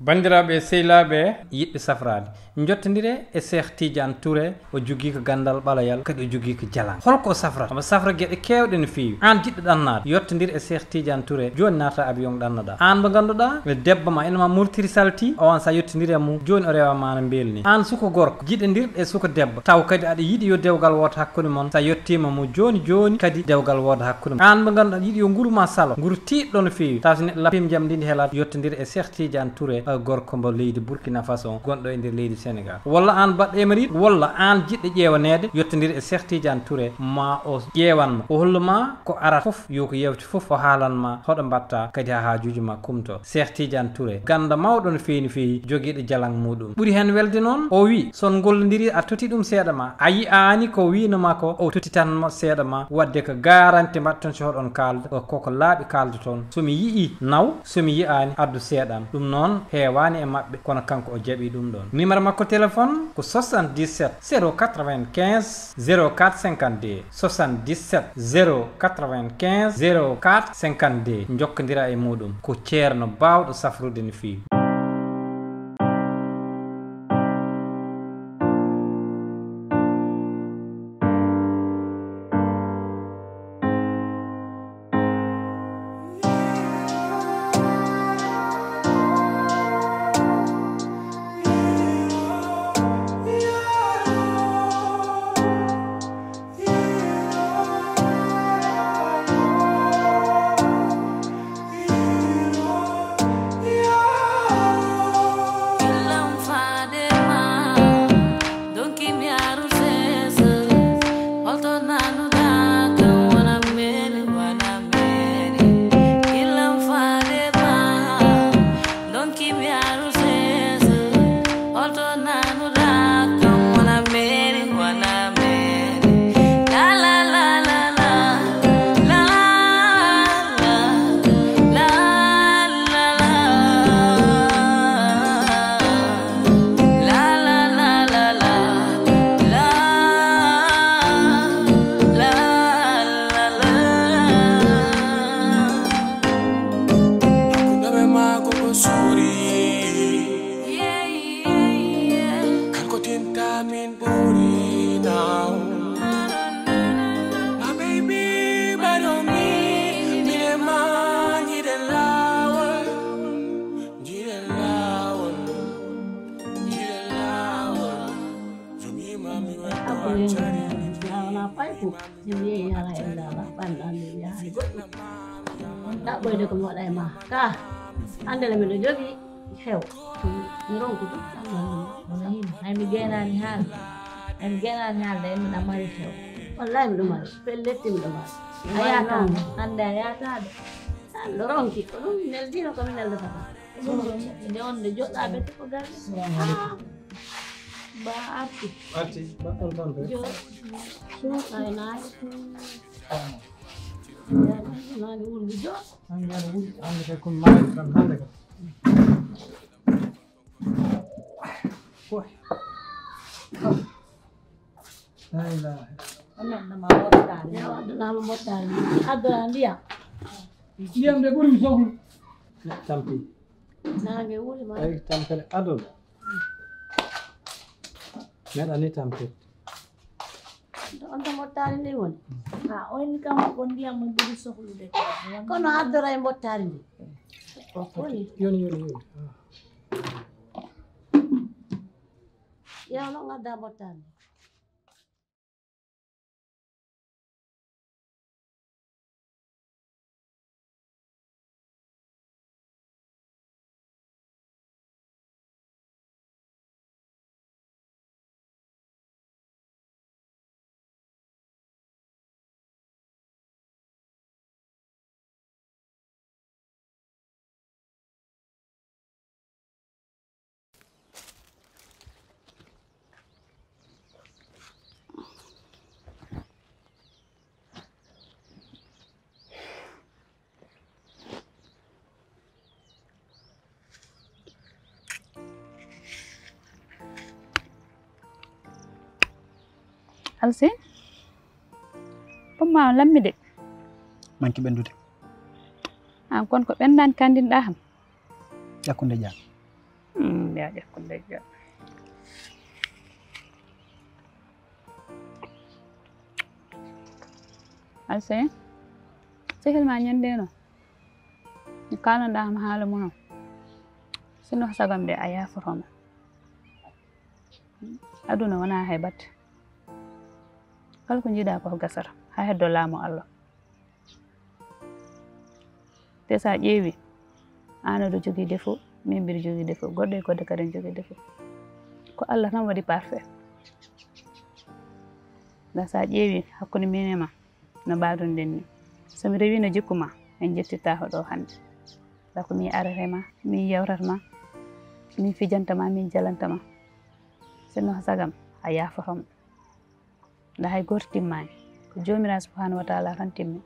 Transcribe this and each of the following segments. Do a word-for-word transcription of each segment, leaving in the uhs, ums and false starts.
Banndiraaɓe e sehilaaɓe yiɗɓe safraade, njottondire e Cheikh Tidiane Touré. O jogii ko ganndal ɓalayal, kadi o jogii ko jalan. Holko o safrata? Omo safra geɗe keewɗe no feewi. Aan jiɗɗo ɗannaade, yottondir e Cheikh Tidiane Touré. Jooni naata avion ɗannoɗaa. Aan mo ngannduɗaa, debbo ma ina ma murtiri salti, o on sa yottondir e mum, jooni o rewa ma no mbelni. Aan suka gorko, jiɗondir e suka debbo, taw kadi aɗa yiɗi yo dewgal wooto hakkunde mon, sa yottiima mo jooni jooni kadi dewgal wooda hakkunde mon. Aan mo ngannduɗaa yiɗi yo nguru ma salo, nguru tiiɗɗo no feewi, taw so neɗɗo lappiima jam ndi ndi helaat, yottondir e Cheikh Tidiane Touré, eh, gorko mbo leydi Burkina Faso, gonɗo e nder leydi Sénégal. Walla aan baɗɗo émérite, walla aan jiɗɗo ƴeewaneede, yottondir e Cheikh Tidiane Touré, ma o ƴeewan ma. O hollu ma ko arata fof, yo ko yewti fof, o haalan ma hoɗo mbaɗta, kadi haa haajuuji ma kumto. Cheikh Tidiane Touré, ganndo mawɗo no feewi no feewi, jogiiɗo jalan muɗum. Ɓuri heen welde noon, o wi, so on ngollondiri, a toti ɗum seeɗa ma, a yi'aani ko wiino ma ko, o totitan mo seeɗa ma, waɗde ko garanti mbaɗton so hoɗon kaalda, ko, ko laaɓi kaaldoton. So mi yi'i, naw, so mi yi'aani, addu seeɗa am. Ɗum noon heewaani e maɓɓe, kono kanko o jaɓi ɗum ɗoon. Numéro makko téléphone ko soixante-dix-sept zéro quatre-vingt-quinze zéro quatre cinquante-deux, soixante-dix-sept zéro quatre-vingt-quinze zéro quatre cinquante-deux. Njokkondira e muɗum. Ko ceerno baawɗo safrude no feewi. Hakkunde maako ko suuri. Kanko tinta min ɓuri now. My baby, but on me, mine ma, jiɗen laawol, jiɗen laawol, jiɗen laawol. Jomi ma mi wetto accari. Wona payko. Mi yehi haa e Lala, ɓanɗan mi yaari. Ɗaɓɓoyde ko mi waɗa e ma. Ka, hannde le miɗo jogii xew. Mi ronkudu. Wona hino. Hay mi geenaani haalde. Hay mi geenaani haalde, hay miɗa mari xew. Wallahi miɗo mari. Pelletti miɗo mari. A yaataama. Hannde a yaataade. Miɗo ronki. Ko ɗum mi neldino ko mi neldata. Ɗum ɗo moƴƴi. Nde on nde joɗɗa ɓe ko galle. Assalamu alaikum. Ba arti. Arti, baɗɗon tan ɓe. Jo. Suuka e naari. Naari wulgu jo. An yaara wulgu, an kay kun maari tan hande ka. Ko. La ilaha. Amen nama mottaari. Yawa, addanama mottaari. Addora ndiyam. Ndiyam de ɓuri mi sohlu. Tampi. Naange wuli ma. Ay, tampere adon. Meɗa ni tampere. On to mottaari ndi woni? Ha, o inni kam ko ndiyam mo ɓuri sohlude. Kono addora e mottaari ndi. Ko woni? Yoni, yoni, yoni. Ah. Yaw no ngadda mottaari ndi. Alsey, pomma on lammi de. Manki ɓendude. An kon ko ɓendan kandinɗa ham? Ƴakkunde ƴa. Mbiya ƴakkunde jo. Ase, sehil ma ñande no. Mi kalanɗa am haala mum. Sinno sagam de a yaafoto mo. Aduna wona hay batte. Kala ko njiɗa ko gasata. Ha heddo laamu Allah. Te sa ƴeewi, an aɗa jogii défaut, min mbiɗa jogii défaut, goɗɗo e goɗɗo kadi ne jogii défaut. Ko Allah tan waɗi parfait. Nda sa ƴeewi hakkunde min e ma, no mbaɗuɗen ni. So mi rewino jikku ma, en njettittaako ɗo hannde. Nda ko min arata e ma, min yewtata ma, min fijanta ma, min jalanta ma. Sinno sagam, a yaafoto mo. Nda hay gooto timmaani. Ko Joomiraaɗo Subhaanahu wa Taala tan timmi.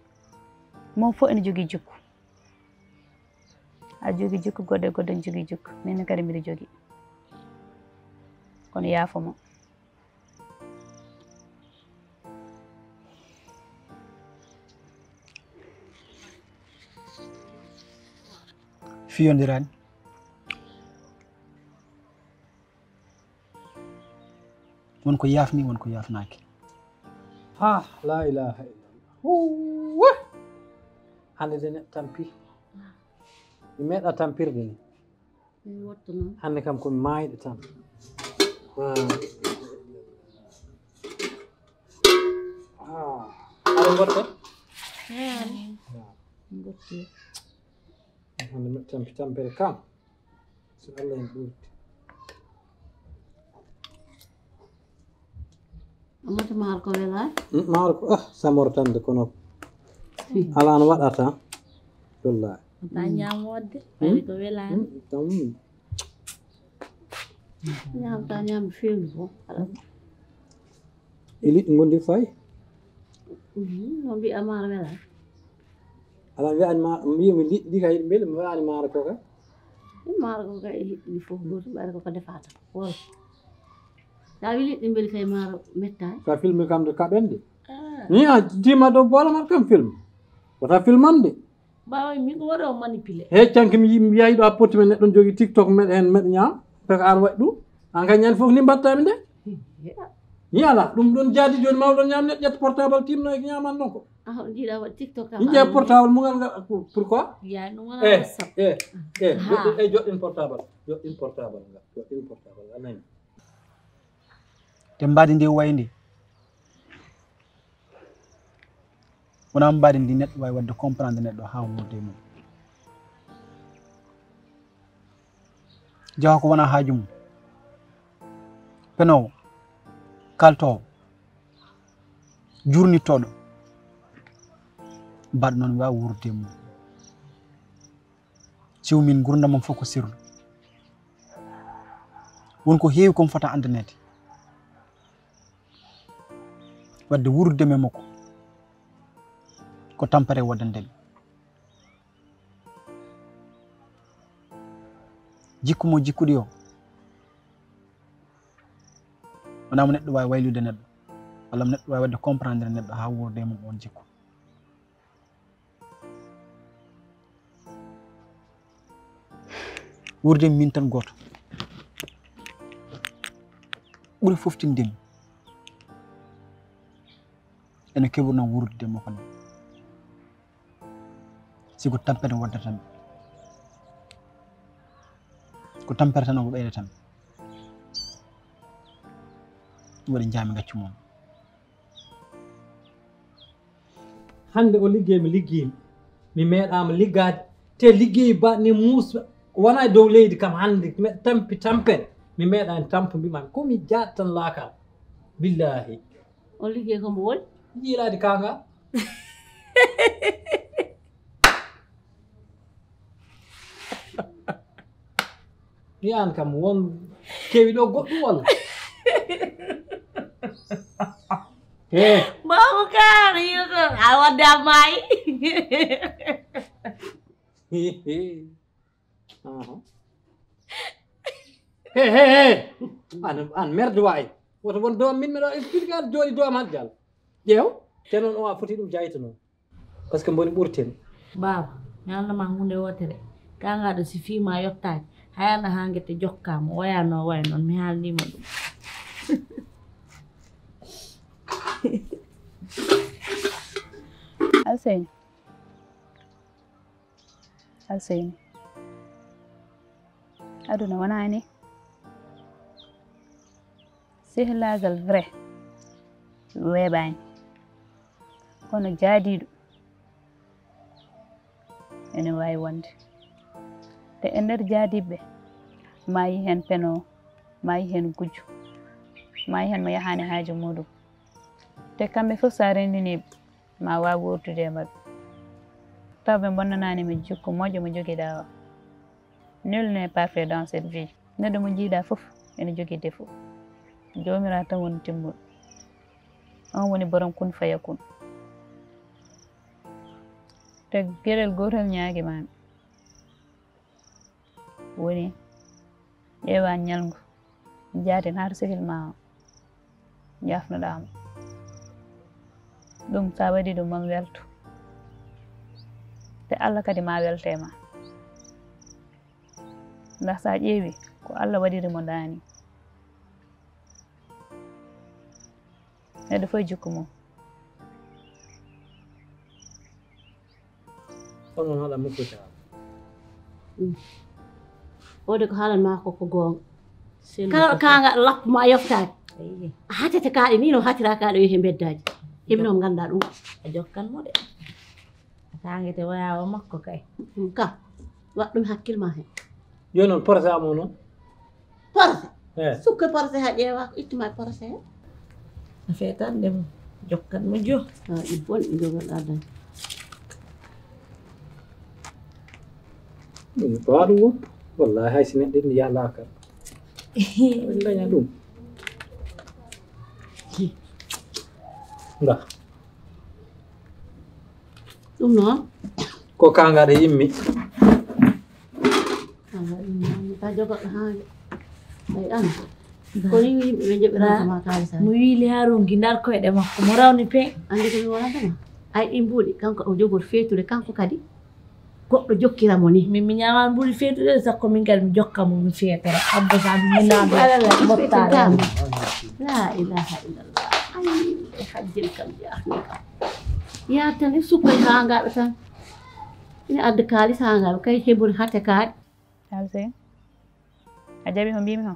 Mo fof ene jogii jikku. A jogii jikku, goɗɗo e goɗɗo ene jogii jikku. Min kadi mbiɗa jogii. Kono yaafo mo. Fiyondirani. Won ko yaafni, won ko yaafnaaki. Ha, la ilaha illallah. Huwwa! Hannde de neɗɗo tampi. Mi meeɗa tampirde ni. Mi wottu noon. Hannde kam ko mi maayɗo tan. Ah. Ah. Aɗa goɗɗo? Eey. Ah. Goɗɗo. Hannde mi tampi tampere kam. So Allah en ɓurti. Amadou Mar ko wela? Mm, Mar ko, ah, samor tan de kono. Ala no waɗata. Wallahi. Ta ñaam wodde. Ɓayri ko wela. Mm, tam. Ñaam ta ñaam feewi ko. Ala. E liɗɗi ngondi fay? Mhm, no mbiya Mar wela? Ala mbiya ani ma, mbiya mi liɗɗi kay mbele mi ani Mar ko ka. Mar ko ka e liɗɗi fof goto ɓayri ko ko defata. Wol. Sa wi liɗɗi mbeli kay maaro mettaani. Sa filmi kam de kaɓen de. Ah. Ni a dima ɗo bola mat kam film. Wata film am de. Bawa min ko waɗo manipulé. He canki mi yi-, mi yayi ɗo a potti men neɗɗo jogi TikTok meɗa hen meɗa ñaam. Peka ar waɗi ɗum. An kay ñande fof ni mbattami de. Ni ala ɗum ɗon jaadi joni mawɗon ñaam neɗɗo ƴetta portable timno e ñaman ɗon ko. Ah, on jiiɗa waɗ TikTok kam. Ni ƴeew portable mugal ngal pourquoi? Ya ɗum wona eh, WhatsApp. Eh, eh, joɗɗin, eh, joɗɗin portable. Joɗɗin portable ngal. Joɗɗin portable. A nani? Te mbaadi ndi wayi ndi. Wona mbaadi ndi neɗɗo wawi wadde comprendre neɗɗo ha wuurde e mum. Jawa ko wona haaju mum. Penowo, kaltowo, jurnittoɗo. Mbaɗ noon wawa wuurde e mum. Siw min gurdam am fof ko sirlu. Won ko heewi kon fota andaneede. Wadde wuurdude e makko ko tampere waddande mi. Jikku mo jikkuɗi o, wonaa mo neɗɗo waawi waylude neɗɗo, walla mo neɗɗo waawi waɗde comprendre neɗɗo haa wuurda e mum oon jikku. Wuurden min tan gooto. Ɓuri foftinde mi. Ene keɓurnoo wuurdude mo kono. Sigo tampere waddata mi. Ko tampere tan o ko ɓeydata mi. Ɗum waɗi njaami gaccu mum. Hannde o liggey mi liggeymi, mi meeɗaama liggaade, te liggey ba ne muusa, wona e dow leydi kam hannde, meɗa tampi tampere, mi meeɗaani tampo mbiman, ko mi jaat tan laakal, billaahi. O liggey ko mbo woni? Jiilaade kaanga. Yan kam won kewi ɗo goɗɗum walla? Eh. Mamu kar yino toon a wadde a maayi. Aha. He he he. An an merde waay. Woto won doom min meɗo explique an jooɗi doom han jal. Ƴeew. Te noon o a foti ɗum jayto noon. Parce que mboni ɓurten. Baaba, mi haalna ma huunde wootere. Kaŋŋaaɗo si fii ma yottaaki, Hayana hangete jokkaama, wayano way noon, mi haalniima ɗum. Alseyni. Alseyni. Aduna wonaa ni. Sehilaagal vrai weeɓaani. Kono jaadiiɗo ene waawi wonde. Te e nder jaadiiɓe, maayi heen penoowo, maayi heen gujjo, maayi heen mo yahaani haaju muuɗum. Te kamɓe fof, so a renndinii ɓe, ma waaw wuurdude e maɓɓe. Taw ɓe mbonnanaani ma jikku moƴƴo mo njogiɗaa o. Nul n'est parfait dans cette vie. Neɗɗo mo njiiɗaa fof ene jogii défaut. Joomiraaɗo tan woni timmuɗo. On woni borom kun fayakun. Te geɗel gootel ñaagi maami. Woni ƴeewa ñalngu, njaaden haa to sehil ma o, njaafnoɗaa mo. Ɗum, so a waɗii ɗum, ma mi welto. Te Allah kadi ma welte e ma. Ndax so a ƴeewi, ko Allah waɗiri mo ɗaani. Neɗɗo fof e jikku mum. Kono noon haɗa moftude haala. Mm. O de ko haalan maa ko, ko goonga. Sel kala ɗo kaanga lappo ma a yoftaaki. Eyi. A hatete kaaɗe ni no hatira kaaɗe yo he mbeddaaji. Heɓi noon nganndaa ɗum. A jokkan mo de. A kaangete waya o makko kay. Mm, ka. Waɗ ɗum hakkil ma he. Jooni noon porosé am o noon? Porosé? Eh. Sukke porosé haa ƴeewa ko ittuma e porosé he. A feetan de mo. Jokkan mo jo. Ah, ɗi bon ɗi jogal adan. Ɗum ko haɗum won. Wallahi hay si neɗɗo ina yaha laakara. Ɓe daña ɗum. Nda. Ɗum noon. Ko kaangaɗe yimmi. Kaangaɗe yimmi, ta jogoɗo haange. Ay, an. Ko ni yimɓe ɓe njoɓirata ma kaalis, an. Mo wiili haa rongi ndar koyɗe makko, mo rawni pe. Anndi ko mi wonata ma? Ay, ɗi mbuuɗi, kanko o jogor feetude, kanko kadi. Goɗɗo jokkira mo ni. Min mi ñaamaani mbuuɗi feetude, sakko min kadi mi jokka mo, mi feetora. Abba Sall, mi naamna bottaare. La ilaha illallah. Ay, e hajjel kam, yaahmi kam. Yaatani sukkay haa ngaaɓe tan. Ina adda kaalis haa ngaaɓe, kay heɓori hate kaaɗi. Alse, a jaɓi ko mbiimi o?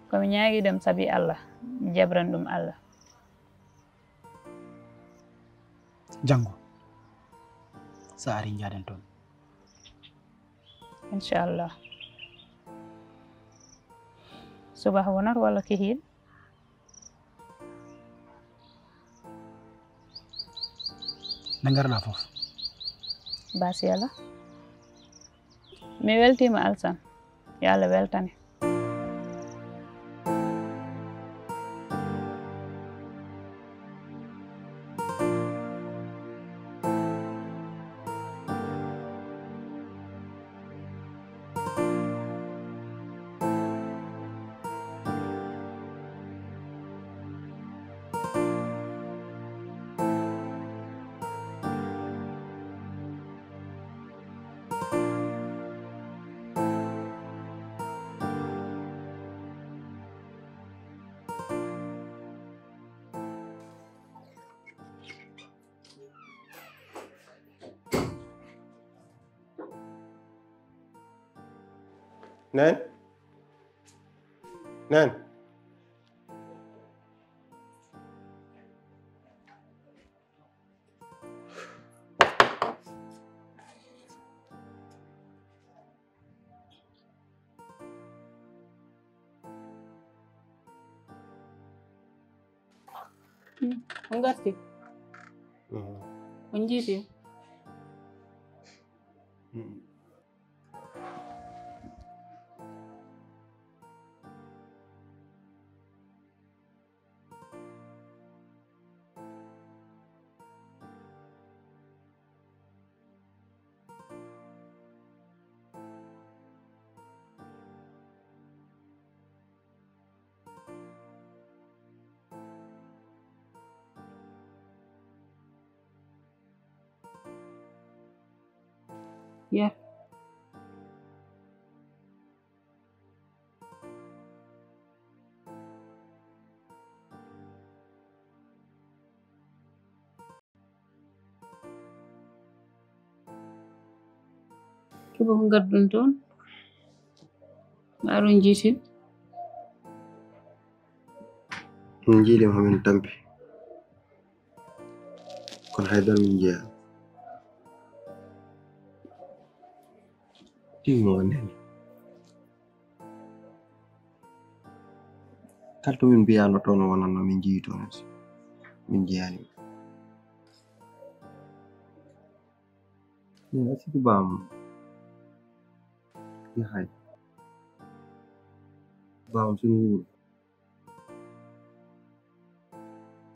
Ko mi ñaagii ɗum sabi Allah, jabran ɗum Allah. Janngo, so a arii, njaaden toon. Inchallah. Subaka wonat walla kihiiɗe? Nde ngarɗaa fof. Baasi alaa. Mi weltiima Alsan. Yo Allah weltane. Naan. Naan. Hmm, on ngarti. Mhm. On njiiti. Mhm. Yah. Ko ngadduɗon toon? Maa ɗum jiiti? Min njiidi mo, min tampi. Kono hay dara min njiyaa. Tigi mo wonde ni. Kala to min mbiyaano toon o wonanno, min njiyi toon aussi. Min njiyaani mo. Min a sikki baam yahay. Baam sino wuuro.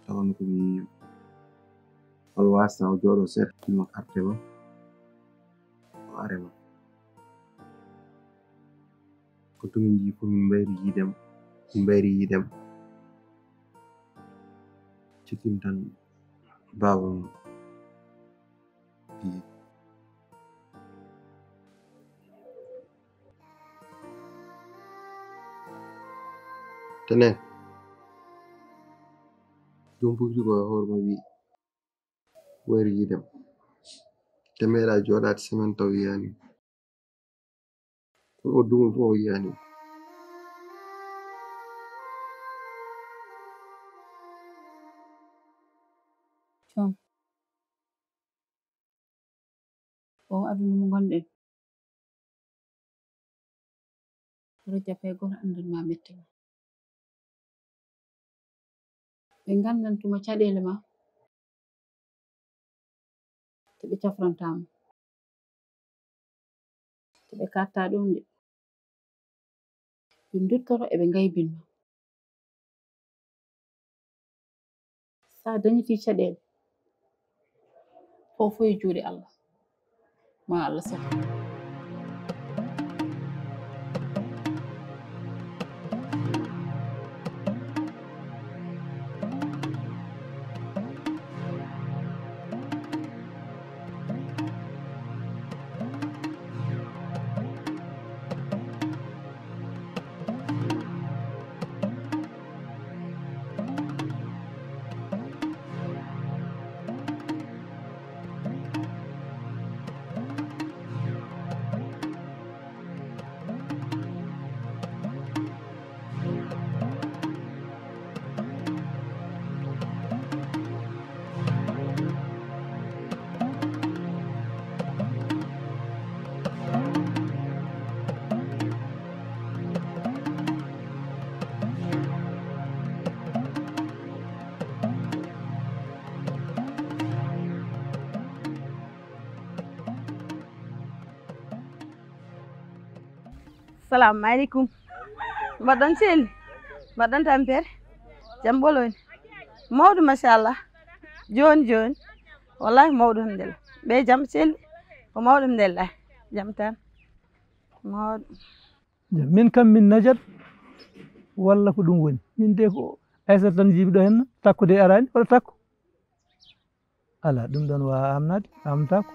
Tawa no ko mi wala wasa o jooɗo seeɗa, ɗum arte ma. O are ma. Ko to min nji ko min mbayri yiidem, min mbayri yiidem. Cikin tan baaba mum. Tene. Jom bugri ko e hoore ma wi wayri yiidem. Te meeɗa jooɗaade semaine taw yiyaani. Ko o dumo fof o yiyaani. Joom. O aduna mo ngonɗen. Rojja pay gooto anndan ma mette ma. Ɓe nganndan tuma caɗeele ma, te ɓe cafranta ma, te ɓe katta ɗum de. Ɓe nduttoto eɓe ngaybin ma. Sa dañiti caɗeele, fof fof e juuɗe Allah. Ma Allah sabu. Salamu aleykum. Mbaɗɗon selli? Mbaɗɗon tampere? Jam ɓolo woni? Mawɗo machallah. Jooni jooni. Wallahi mawɗo alhamdulillah. Ɓe jam selli? Ko mawɗo alhamdulillah. Jam tan. Mawɗo. Jam. Min kam min najat walla ko ɗum woni? Min de ko Aysata tan jiiɓi ɗo henna. Takko de araani, walla Takko? Alaa, ɗum ɗoon waawaa amnaade, amtaako.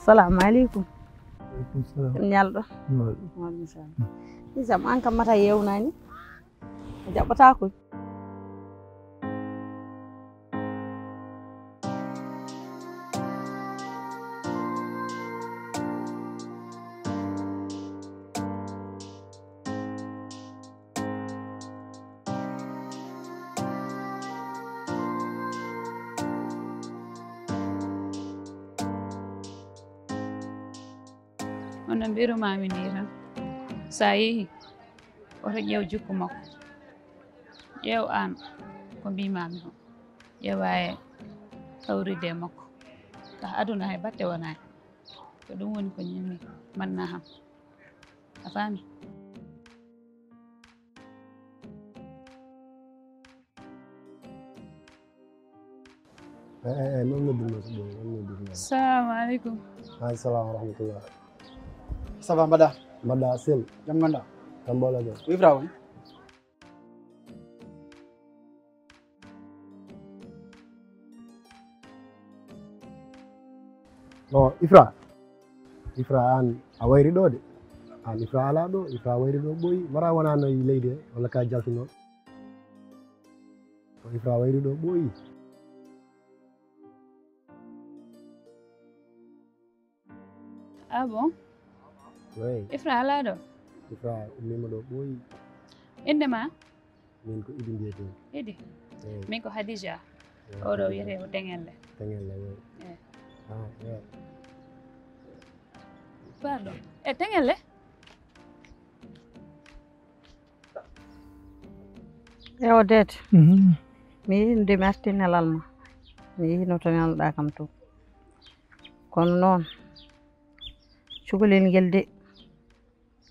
Salaamu aleykum. Aleykum salaam. Ñalɗo. Mawɗo. Mawɗo, machallah. Jam, aan kam mata yeewnaani? A jaɓɓataa koy. Hono mbirumaami nii tan, so a yehii, woto ƴeew jikku makko. Ƴeew aan ko mbiimaami ko. Ƴeewaa e hawriide e makko. Ka aduna hay batte wonaani. Ko ɗum woni ko ñimmi manna ham. A faami? Eh, eh, eh, non noddu ma so ɓooyi, non noddu ma. Salamu aleykum. Aleykum salam wa rahmatullah. Ça va, mbaɗa? Mbaɗa sel. Jam ngonɗa? Kam mbola jam. Ko Ifra woni? Non, Ifra. Ifra, aan a wayri ɗo de. Aan Ifra alaa ɗo, Ifra wayri ɗo ɓooyi. Mara wonaa no e leydi he, walla ka jaltu noon. Ko Ifra wayri ɗo ɓooyi. Ah bon? Oui. Ifra alaa ɗo? Ifra ummiima ɗo ɓooyi. Innde ma? Min ko Idi mbiyetee. Idi? Eyi. Min ko Hadija. Eyi, Oɗo Hadija. Wiyetee ko Teŋelle. Teŋelle, oui. Eyi. Ah, oui. Pardon. E Teŋelle? E Odette, Mhm. Mi yii nde mi arti nelal ma, mi yii no to nelɗa kam to. Kono noon, cukalel ngel de,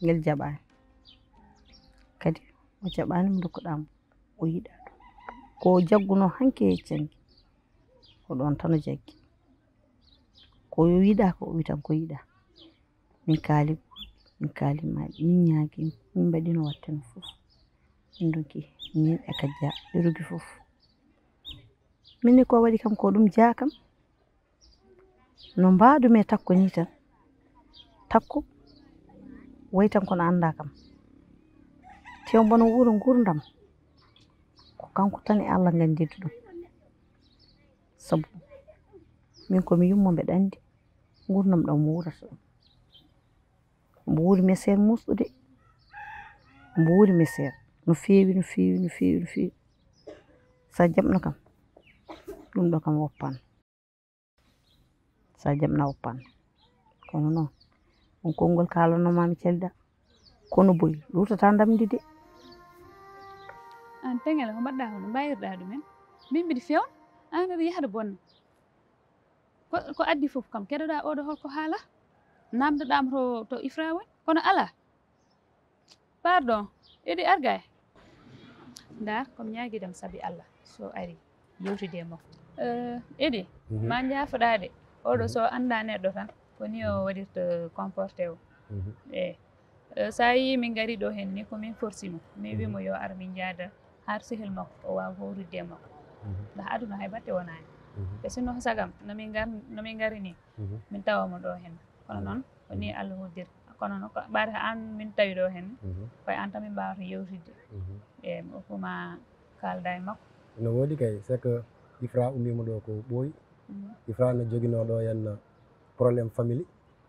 ngel jaɓaani. Kadi o jaɓaani mo ndokkuɗaa mo, o yiɗaa ɗum. Ko o jaggunoo hanki e janngi, ko ɗoon tan o jaggi. Ko o yiɗaa ko, o wi tan ko yiɗaa. Min kaali, min kaali ma, min ñaagi, min mbaɗino watteno fof. Min donki, min e Kajja, ɓe rugi fof. Min ni ko waɗi kam ko ɗum jaa kam. No mbaɗumi e Takko ni tan. Takko, way tan kono annda kam. Te o mbono wuuro nguurndam. Ko kanko tan e Allah nganndi ɗum. Sabu min ko mi yumma mbeɗa anndi nguurndam ɗam mo wuurata ɗum. Omo wuuri meseer muusɗo de. Omo wuuri meseer. No feewi, no feewi, no feewi, no feewi. Sa jaɓno kam, ɗum ɗo kam woppan. Sa jaɓna woppan. Kono noon, on konngol kaalanoma mi calda. Kono boy, luutata ndamndi de. Aan Teŋelle, ko mbaɗɗa hono mbayirɗa ɗumen? Min mbiɗi fewn, aan aɗa yahda bonna. Ko, ko addi fof kam, keɗoɗa oɗo holko haala? Namdoɗam to, to Ifra woni, kono ala. Pardon, Idi argay. Ndar, komi ñaagidam sabi Allah, so ari, yewtide e makko. Eh, Idi, Mhm. ma njaafoɗa de, oɗo so annda neɗɗo tan, ko ni o waɗirta comporté o. Mhm. Eh, eh, sa yii min ngari ɗo hen ni, ko min forsi mo. Min wi mo yo ar min njaada, har sehil makko, o waawa howrude e makko. Mhm. Ndax aduna hay batte wonaani. Mhm. Ɓe sinno ko sagam, no min ngar-, no min ngari ni, mhm, min tawa mo ɗo hen. Kono, mhm, noon, ko ni, mhm, Allah hoddiri. Kono noon, ko ɓaade ko aan min tawi ɗo hen, mhm, koye aan tan min mbaawata yewtidde. Mhm. E mi okkuma kaalda e makko. No woodi kay, c'est que Ifra ummiima ɗo ko ɓooyi. Mhm. Ifra no joginoo ɗo henna problème famille.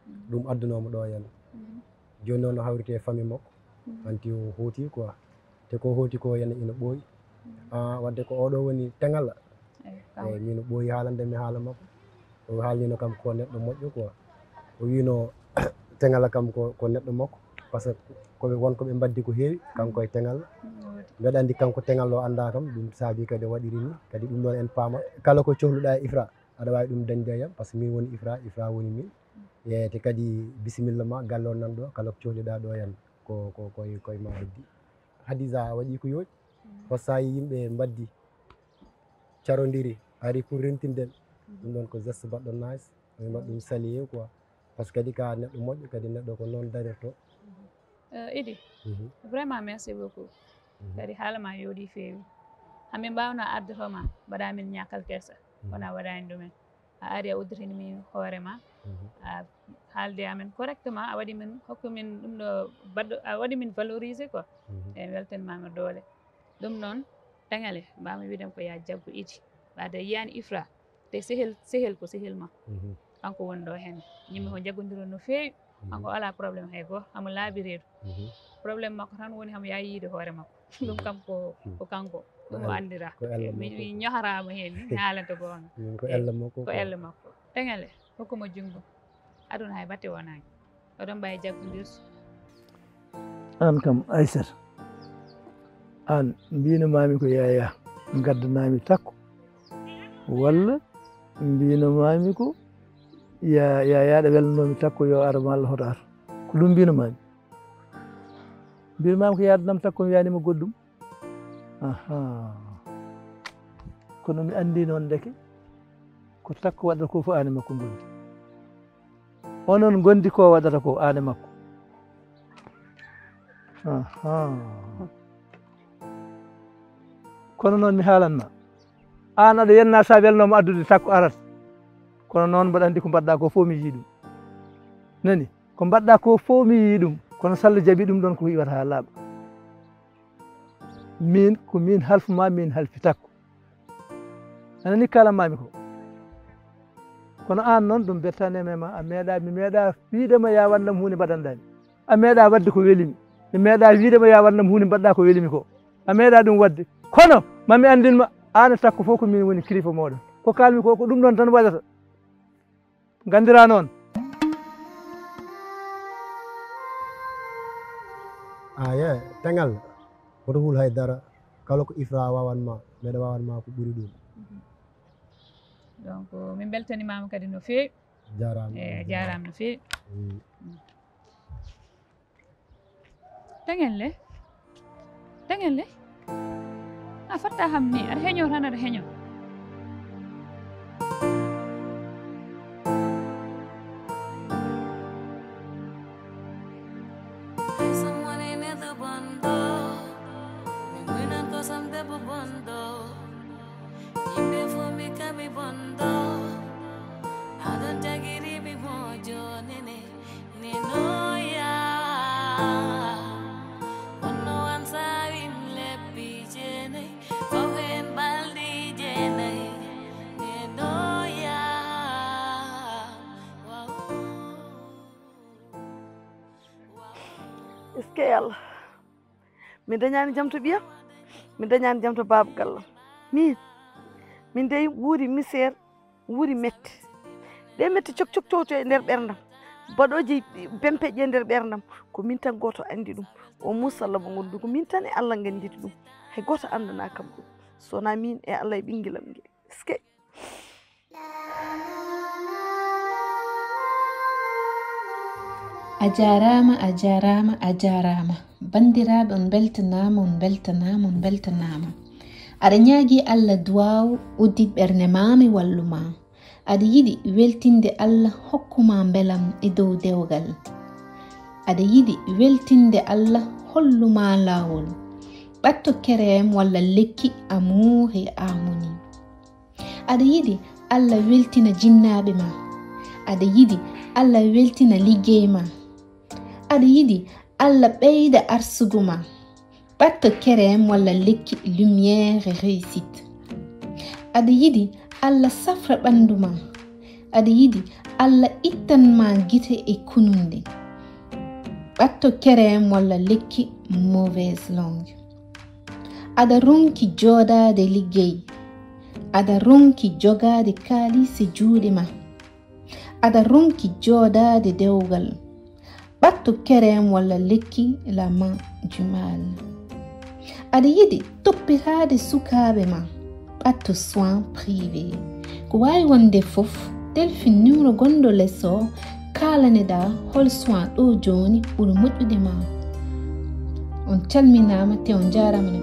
Mhm. Ɗum addunoo mo ɗo henna. Mhm. Jooni noon no hawriti e famille makko. Mhm. Hanti o hooti quoi. Te ko hooti ko henna ina ɓooyi. Mhm. Ah, wadde ko oɗo woni Teŋalla. Eyi, kam. Eyi, min o ɓooyi haalande mi haala makko. O haalnino kam ko neɗɗo moƴƴo quoi. O wino Teŋalla kam ko, ko neɗɗo makko. Par ce que ko ɓe, won ko ɓe mbaddi ko heewi, kanko e Teŋalla. Mm, woodi. Mbeɗa anndi kanko Teŋalla o annda kam, ɗum saabi kadi o waɗiri ni. Kadi ɗum ɗon en paama. Kala ko cohluɗa e Ifra, aɗa waawi ɗum dañde e am, par ce que min woni Ifra, Ifra woni min. Eyi, te kadi bisimilla ma, galle o nan ɗo, kala ko cohluɗa ɗo e am, ko, ko, koye, koye ma heddi. Hadiza a waɗi ko yooɗi. Mm. Ko sa yii yimɓe mbaddi, carondiri, ari pour rentinde. Mhm. Ɗum ɗon ko geste baɗɗo nice. Min mbaɗ ɗum saluer quoi. Par ce que kadi ka neɗɗo moƴƴo, kadi neɗɗo ko noon darirto. Eh, Idi, mhm, vraiment merci beaucoup. Mhm. Kadi haala ma yooɗi feewi. Hamin mbaawno arde to ma, mbaɗa min ñakkal kersa. Mhm. Kono a waɗani ɗumen. A ari a udditini min hoore ma. Mhm. A haalde amen correctement, a waɗi min, hokku min ɗum ɗo baɗɗo, a waɗi min valoriser quoi. Mhm. E weltanima ma doole. Ɗum noon, Teŋale, mbawmi wiide ko ya jaggu Idi. Ɓaade a yiyani Ifra, te sehel, sehel ko sehel ma. Mhm. Kanko woni ɗo hen. Yimɓe ko jaggondiron no feewi. Mhm. Kanko ala problème hay gooto, hamo laabi reedu. Mhm. Problème makko tan woni hamo yaha yiide hoore makko. Ɗum, mhm, kam ko, mhm, ko kanko. Ɗum o anndira. Ko elle mi, makko mi ko. Ñoharaama heen, mi haalanta goonga. Min ko, eyi, elle makko ko quoi. Elle makko. Teŋale, hokku mo junngo. Aduna hay batte wonaani. Oɗon mbawi jaggondirde. Aan kam, Aysata, aan mbino mami ko yaya gaddanami Takko, walla mbino mami ko ya, yaya ɗa welnomi Takko yo ar ma Allah hoto ar? Ko ɗum mbino mami. Mbino mami ko yadanam Takko, mi wiyanima goɗɗum. Aha. Kono mi andi noon ndeke ko Takko waɗata ko fof aan e makko ngondi. Onon gondi ko waɗata ko aan e makko. Aha. Kono noon mi haalan ma. Aan aɗa yenna sa welnoma addude Takko arat. Kono noon mbaɗa andi ko mbaɗɗa ko fof mi yii ɗum. Nani? Ko mbaɗɗa ko fof mi yii ɗum. Kono so Allah jaɓi ɗum ɗon ko iwata ha laaɓa. Min ko min halfu ma, min halfi Takko. A nani kalan mami ko? Kono aan noon, ɗum bettaneema e ma. A meeɗa, mi meeɗa wiide ma ya waɗ lam huunde mbaɗanɗaa mi. A meeɗa waɗde ko weli mi. Mi meeɗa wiide ma ya waɗ lam huunde mbaɗɗaa ko weli mi ko. A meeɗa ɗum waɗde. Kono ma mi anndin ma, aan e Takko fof ko miin woni kilifa mooɗon. Ko kaalmi ko, ko ɗum ɗoon tan waɗata. Nganndiraa noon. Aye, teŋal, hoto hul hay dara. Kala ko ifra wawan ma, meɗa wawan ma ko ɓuri ɗum. Donc, min beltanimaama kadi no feewi. Jarama. E jarama no feewi. Tengel le. Tengel le. A fatta ham ni, aɗa heño tan aɗa heño. Hay sam woni neɗɗo bonɗo, mi muinan kosam debbo bonɗo. Yimɓe fof mi kami bonɗo, aɗon tagiri mi mojo nene. Nenoya wonno an sawim lebbi jeenayi, fof hen balɗi jeenayi. Nenoya. Eskey Allah, mi dañani jam to ɓiyam, mi dañani jam to baaba gallam. Min min dey wuuri misère, wuuri mette. Ɗe mette cok cok towto e nder ɓerndam, baɗoji bempeƴƴi e nder ɓerndam. Ko min tan gooto anndi ɗum. O musalla mo ngondu ko min tan e Allah ngannditi ɗum. Hay gooto anndana kam ɗum, so wonaa min e Allah e ɓinngilam ngel. Eskey. A jaaraama, a jaaraama, a jaaraama. Banndiraaɓe, on mbeltanaama, on mbeltanaama, on mbeltanaama. Aɗa ñaagii Allah duwaaw, uddit ɓernde maa, mi wallu maa. Aɗa yiɗi weltinde Allah, hokku maa mbelam e dow dewgal. Aɗa yiɗi weltinde Allah, hollu maa laawol. Ɓatto kereem walla lekki Amour et Harmonie. Aɗa yiɗi Allah weltina jinnaaɓe ma. Aɗa yiɗi Allah weltina liggey ma. Aɗa yiɗi Allah ɓeyda arsugu ma. Ɓatto kereem walla lekki Lumière et Réussite. Aɗa yiɗi Allah safra ɓanndu ma. Aɗa yiɗi Allah ittan ma gite e kununde. Ɓatto kereem walla lekki Mauvaise Langue. Aɗa ronki jooɗaade liggey. Aɗa ronki jogaade kaalis e juuɗe ma. Aɗa ronki jooɗaade dewgal. Ɓatto kereem walla lekki La Main du Mal. Aɗa yiɗi toppitaade sukaaɓe ma. Ɓatto soin privé. Ko waawi wonde fof, telfin numéro gonɗo les o, kaalaneɗaa hol soin ɗo jooni ɓuri moƴƴude ma. On calminaama te on njaaraama no